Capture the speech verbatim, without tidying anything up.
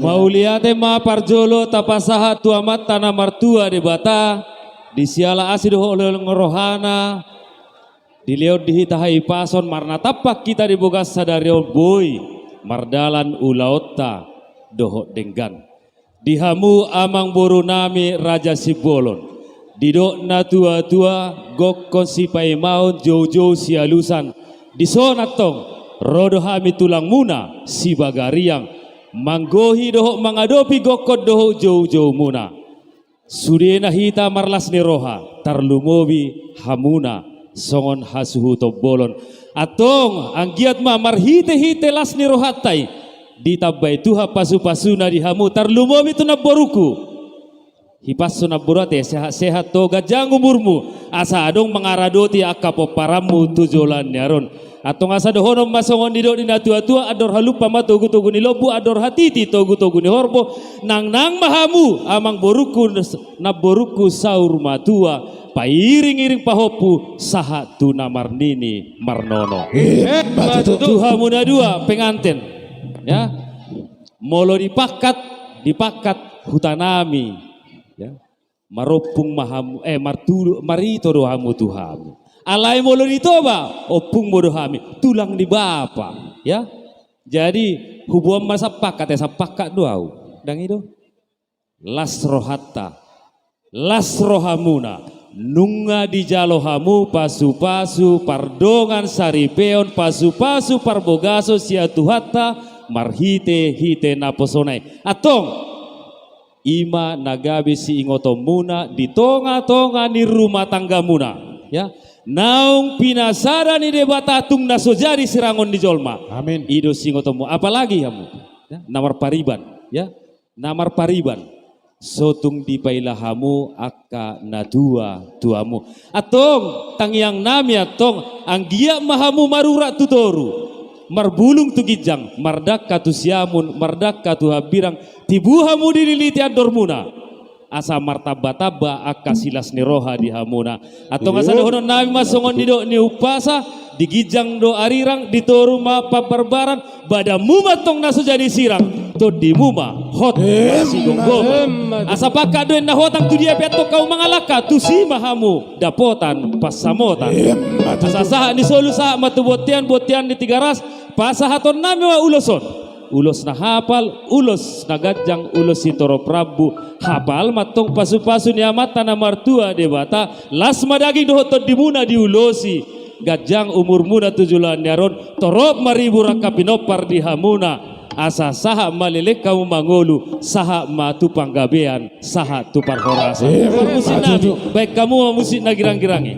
Mauliate ma parjolo tapasahat tu Amanta na martua Debata, di siala asi dohot holong ni rohana, dilehon di hita hahipason marnatampak hita di bogas sadari on boi mardalan ulaonta dohot denggan. Di hamu amangboru nami Raja Simbolon, didok na tuatua, gokkon sipaimaon, joujou sialusan. Dison antong ro do hami tulangmuna Sibagariang, manggohi dohot mangadopi gokkon dohot joujoumuna. Sudena hita marlas ni roha, tarlumobi hamuna songon hasuhuton bolon. Antong anggiat ma marhitehite las ni rohanta i, ditambai Tuhan pasupasuna di hamu, tarlumobi tu namborungku. Hipas do namboru ate, sehat-sehat do, ganjang umurmu, asa adong mangaradoti angka pomparanmu tu joloan ni ari on. Antong asa dohonon ma songon nidok ni na tuatua: Andor halumpang ma togutogu ni lombu, andor hatiti togutogu ni horbo. Nangnang ma hamu amangborungku, namborungku saur matua, pairingiring pahompu sahat tu na marnini marnono. Emma tutu. Tu hamu na dua penganten, ya. Molo dipangkat, dipangkat hutanami, ya. Marompung ma hamu, eh, martudu, marito do hamu tu hami. Alai molo di Toba, ompungmu do hami, tulang ni bapa, ya. Jadi huboan ma sampangkat, eh, sampangkat do ahu. Ndang i do. Las rohanta, las rohamuna, nunga dijalo hamu pasupasu pardongan saripeon, pasupasu parbogason sian Tuhanta marhitehite naposona i. Antong, i ma na gabe siingotonmuna di tongatonga ni rumah tanggamuna, ya. Naung pinasada ni Debata tung na so jadi sirangon ni jolma. Amin. I do siingotonmu, apalagi hamu, ya, na marpariban, ya, na marpariban, so tung dipaila hamu angka na tua tu hamu. Antong tangiangnami antong, anggiat ma hamu marurat tu toru, marbulung tu ginjang, mardangka tu siamun, mardangka tu hambirang, tibu hamu dililiti andormuna, asa martambatamba angka silas ni roha di hamuna. Antong asa dohononnami ma songon nidok ni umpasa: Di ginjang do arirang, di toru ma parbarbaran, badanmu ma antong na so jadi sirang, tondimu ma hot sigomgoman. Asa pangkat do inna hotang, tu dia pe antong hamu mangalangka, tusi ma hamu dapotan pansamotan. Asa sahat ni solu sahat ma tu bontean, bontean ni Tigaras, pasahatonnami ma ulos on. Ulos na hapal, ulos na ganjang, ulos sitorop rambu. Hapal ma antong pasupasu ni Amanta na martua Debata, las ma daging dohot tondimuna diulosi, ganjang umurmuna tu joloan ni ari on, torop ma ribur angka pinompar di hamuna, asa sahat ma leleng hamu mangolu, sahat ma tu panggabean, sahat tu parhorasan. Parmusiknami, baen hamu ma musik na girang-girang i.